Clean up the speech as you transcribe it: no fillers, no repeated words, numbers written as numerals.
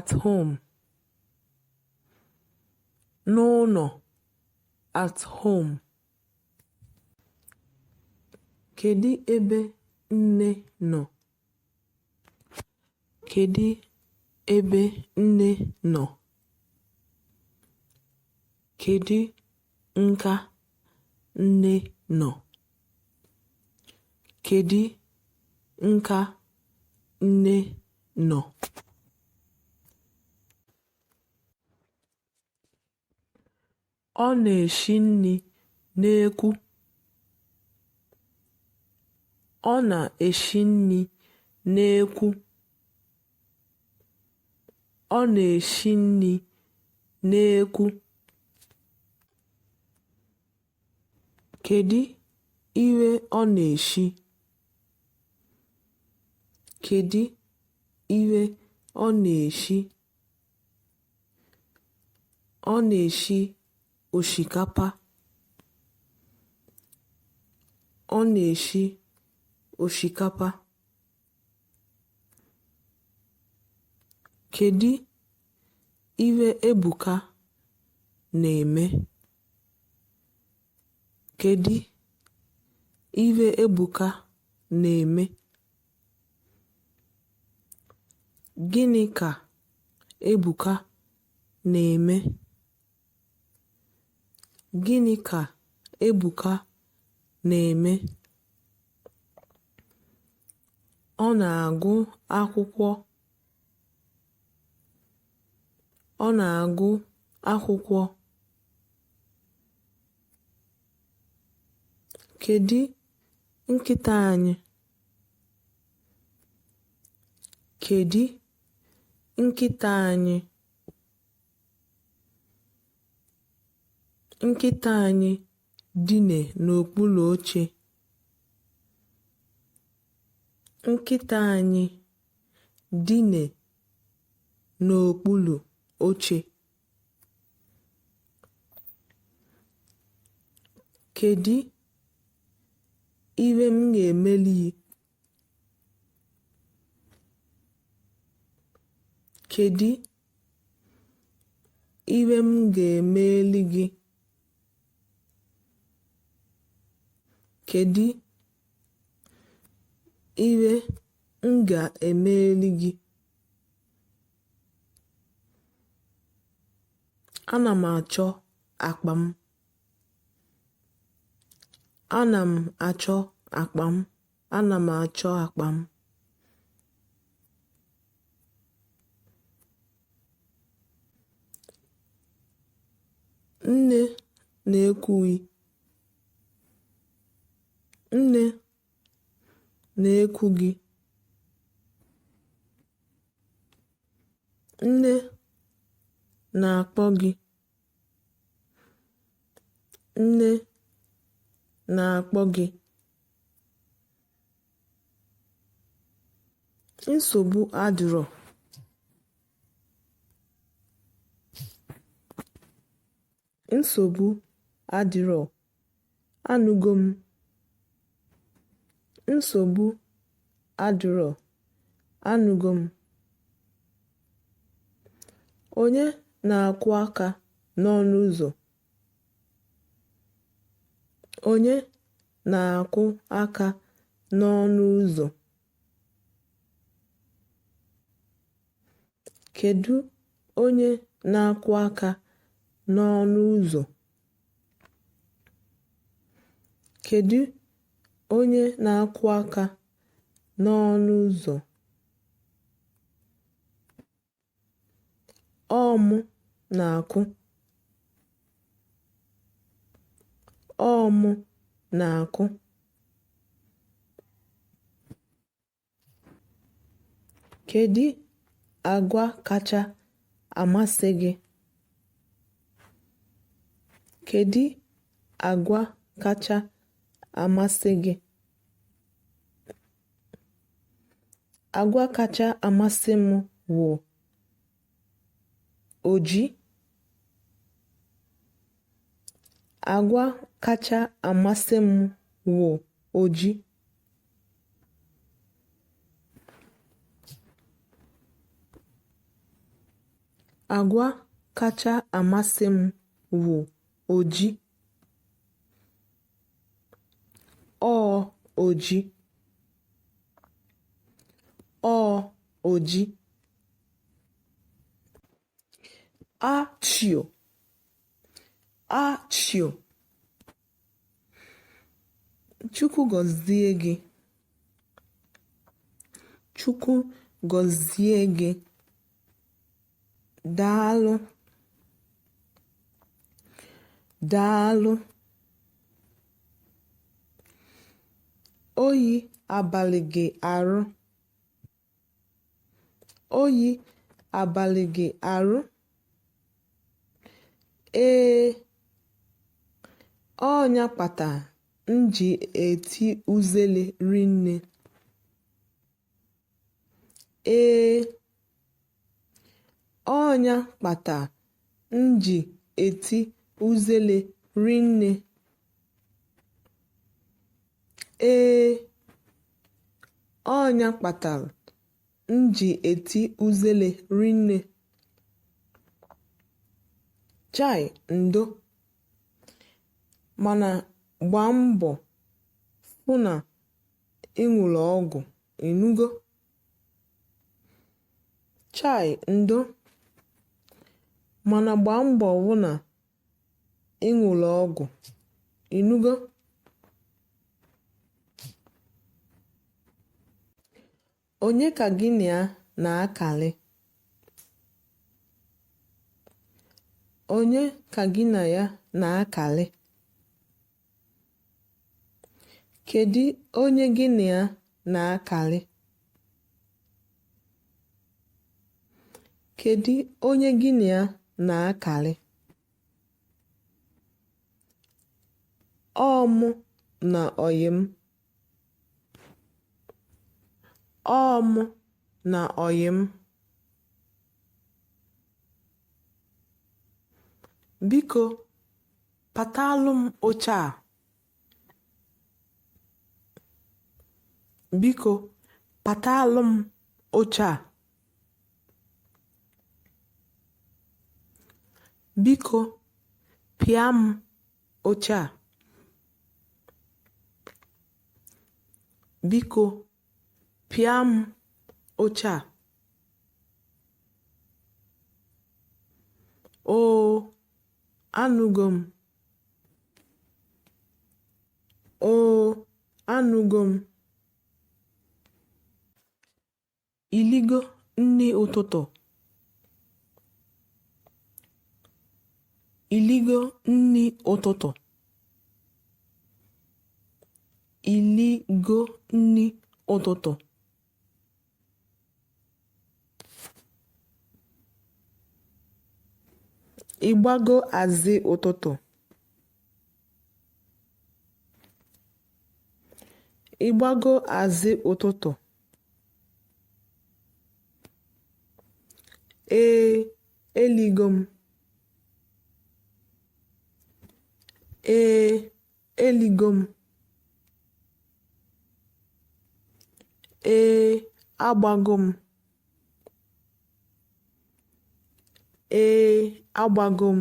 At home. N'ụnọ. At home. Kedụ ebe nne nọ? Kedụ ebe nne nọ? Kedụ nka nne nọ? Kedụ nka nne nọ? Ọ na-eshi nni n'ekwu. Ọ na-eshi nni n'ekwu. Ọ na-eshi nni n'ekwu. Kedụ iwe ọ na-eshi? Kedụ iwe ọ na-eshi? Ọ na-eshi oshikapa. Ọ na-eshi oshikapa. Kedụ iwe Ebuka na-eme? Kedụ iwe Ebuka na-eme? Gịnị ka Ebuka na-eme? Gịnị ka Ebuka na-eme? Ọ na-agụ akwụkwọ. Ọ na-agụ akwụkwọ. Kedụ nkịta anyị? Kedụ nkịta anyị? Nkịta anyị dine n'okpuru oche. Nkịta anyị dine n'okpuru oche. Kedụ iwe m ga-emeli gị? Kedụ iwe m ga-emeli gị? Kedụ iwe m ga-emeli gị? Ana m achọ akpa m. Ana m achọ akpa m. Ana m achọ akpa m. Nne na-ekwughị. Nne na-ekwu gị. Nne na-akpọ gị. Nne na-akpọ gị. Nsogbu adịrọ. Nsogbu adịrọ, anụgo m. Nsogbu adịrọ, anụgo m. Onye na-akụ aka n'ọnụ ụzọ? Onye na-akụ aka n'ọnụ ụzọ? Kedụ onye na-akụ aka n'ọnụ ụzọ? Kedụ onye na-akụ aka n'ọnụ ụzọ? Ọ mụ na-akụ. Ọ mụ na-akụ. Kedụ agwa kacha amasị gị? Kedụ agwa kacha amasị gị? Agwa kacha amasị m wụ oji. Agwa kacha amasị m wụ oji. Agwa kacha amasị m wụ oji. Ọ oji. Ọ oji. Achio. Achio. Chukwu gọzie gị. Chukwu gọzie gị. Daalụ. Daalụ. Oyi abalị gị arụ? Oyi abalị gị arụ? Ee, ọ nya kpata m ji eti uzele rinne. Ee, ọ nya kpata m ji eti uzele rinne. Ee, ọ nya kpatalụ m ji eti uzele rinne. Chai ndo! Mana gbaa mbọ fụ na ị ṅụlụ ọgwụ, ị nụgo? Chai ndo! Mana gbaa mbọ hụ na ị ṅụlụ ọgwụ, ị nụgo? Onye ka gị na ya na-akalị? Onye ka gị na ya na-akalị? Kedụ onye gị na ya na-akalị? Kedụ onye gị na ya na-akalị? Ọ mụ na ọyị m. Ọ mụ na ọyị m. Biko, patalụ m oche a. Biko, patalụ m oche a. Biko, pịa m oche a. Biko, pịa m oche a. Oo, anụgo m. Oo, anụgo m. I ligo nni ụtụtụ? I ligo nni ụtụtụ? I ligo nni ụtụtụ? Ị gbago azị ụtụtụ? Ị gbago azị ụtụtụ? Ee, eligo m. Ee, eligo m. Ee, agbago m. Ee, agbago m.